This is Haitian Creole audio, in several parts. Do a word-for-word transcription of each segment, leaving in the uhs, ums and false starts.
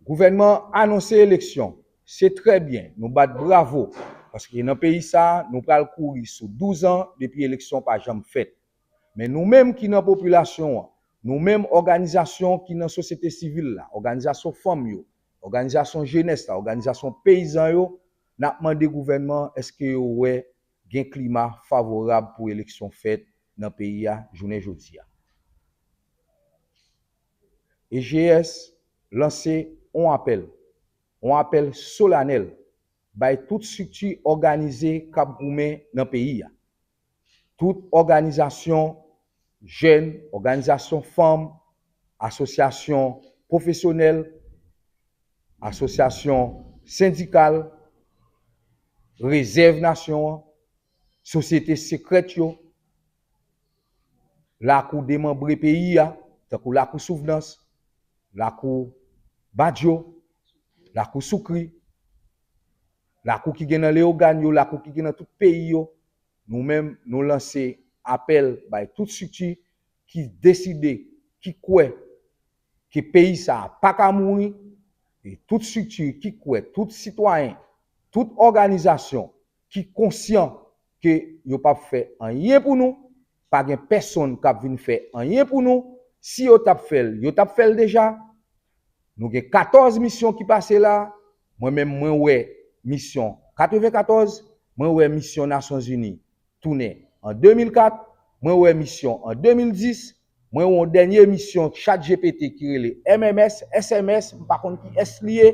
Gouvènman anonse eleksyon. Se trè byen, nou bat bravo, paske nan peyi sa a, nou pral kouri sou douz an depi eleksyon pa janm fèt. Men nou menm ki nan popilasyon an, nou menm òganizasyon ki nan sosyete sivil la, òganizasyon fanm yo, òganizasyon jenès la, òganizasyon peyizan yo, n ap mande gouvènman èske yo wè gen klima favorab pou eleksyon fèt nan peyi a jounen jodi a. E G S lanse yon apèl, yon apèl solanèl bay tout estrikti òganize k ap goumen nan peyi a. Tout òganizasyon jèn, òganizasyon fanm, asosyasyon pwofesyonèl, asosyasyon sendikal, rezèv nasyon an, sosyete sekrèt yo, lakou demanbre peyi a, tankou Lakou Souvnans, Lakou Badjo, Lakou Soukri, lakou ki gen nan Leyogàn yo, lakou ki gen nan tout peyi yo, nou menm, nou lanse apèl bay tout estrikti ki deside, ki kwè ke peyi sa a pa ka mouri, e tout estrikti ki kwè, tout sitwayen, tout òganizasyon ki konsyan ke yo p ap fè anyen pou nou, pa gen pèsonn k ap vin fè anyen pou nou, si yo t ap fè l, yo t ap fè l deja. Nou gen katòz misyon ki pase la, mwen menm mwen wè misyon katrevenkatòz, mwen wè misyon Nasyonzini tounen an de mil kat, mwen wè misyon an de mil dis, mwen wè yon dènye misyon ChatGPT ki rele M M S, S M S, m pa konn ki S li ye,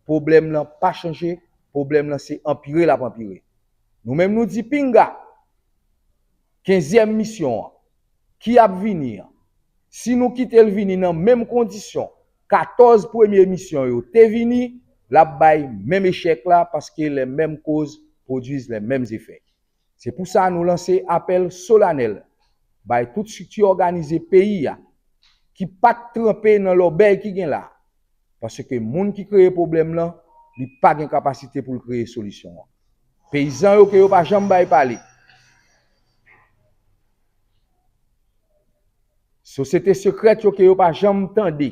pwoblèm lan pa chanje, pwoblèm lan se anpire l ap anpire. Nou menm nou di pinga, kenzyèm misyon an, ki ap vini an, si nou kite l vini nan menm kondisyon katòz premye misyon yo te vini, l ap bay menm echèk la, paske les mêmes causes produisent les mêmes effets. Se pou sa nou lanse apèl solanèl bay tout estrikti òganize peyi a ki pa t tranpe nan lòbèy ki gen la, paske moun ki kreye pwoblèm lan, li pa gen kapasite pou l kreye solisyon an. Peyizan yo ke yo pa janm bay pale. Sosyete sekrèt yo ke yo pa janm tande.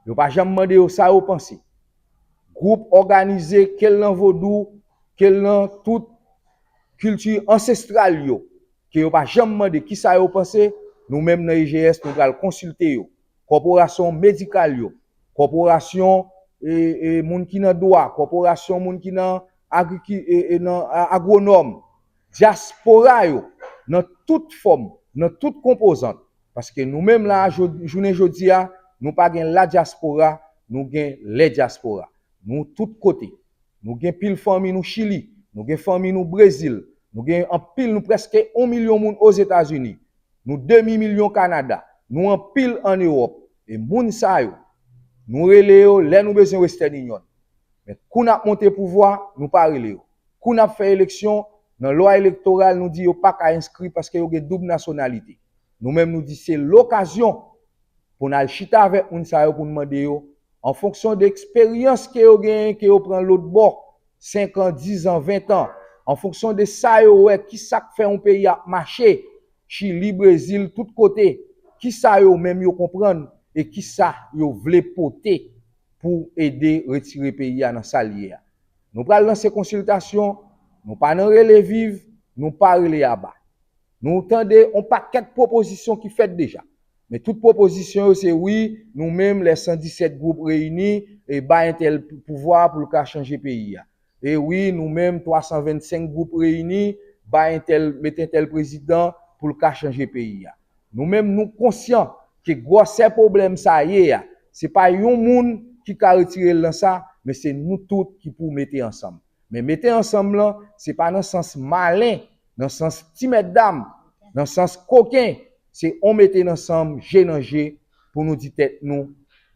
Yo pa janm mande yo sa yo panse. Gwoup òganize, ke l nan vodou, ke l nan tout kilti ansestral yo, ke yo pa janm mande kisa yo panse, nou menm nan E G S, nou pral konsilte yo. Kòporasyon medikal yo, kòporasyon, e, e, moun ki nan dwa, kòporasyon moun ki nan agriki-, e, e, nan a-, agwonòm, dyaspora yo, nan tout fòm, nan tout konpozant. Paske nou menm la, jò-, jounen jodi a, nou pa gen la dyaspora, nou gen les diasporas. Nou tout kote. Nou gen pil fanmi nou Chili, nou gen fanmi nou Brezil, nou gen anpil, nou prèske yon milyon moun Ozetazini, nou demi milyon Kanada, nou anpil ann Ewòp. E moun sa yo, nou rele yo lè nou bezwen Western Union. Men kou n ap monte pouvwa, nou pa rele yo. Kou n ap fè eleksyon, nan lwa elektoral, nou di yo pa ka enskri paske yo gen doub nasyonalite. Nou menm, nou di se lokazyon pou n al chita avèk moun sa yo, pou n mande yo, an fonksyon de eksperyans ke yo genyen, ke yo pran lòt bò, senk an, diz an, ven an, an fonksyon de sa yo wè, ki sa k fè yon peyi ap mache, Chili, Brezil, tout kote, ki sa yo menm yo konprann e ki sa yo vle pote pou ede retire peyi a nan sa l ye a. Nou pral lanse konsiltasyon, nou pa nan rele viv, nou pa rele aba. Nou tande yon pakèt pwopozisyon ki fèt deja. Men tout pwopozisyon yo se wi, nou menm, lè san disèt gwoup reyini, e bay entèl pouvwa pou l ka chanje peyi a. E wi, nou menm, twa san vennsenk gwoup reyini, bay entèl, mete entèl prezidan pou l ka chanje peyi a. Nou menm, nou konsyan ke gwòsè pwoblèm sa ye a, se pa yon moun ki ka retire l nan sa, men se nou tout ki pou mete ansanm. Men mete ansanm lan, se pa nan sans malen, nan sans ti mètdam, nan sans koken, se on mete ansanm, je nan je, pou nou di tèt nou,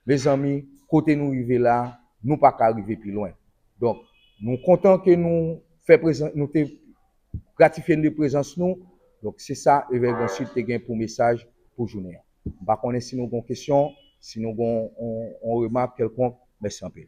mezanmi, kote nou rive la, nou pa ka rive pi lwen. Donk, nou kontan ke nou fè prezan-, nou te gratifye n de prezans nou. Donk, se sa Evè Gran Sid te gen pou mesaj pou jounen an. M pa konnen si nou gon kesyon, si nou gon on, on remak kèlkonk. Mèsi anpil.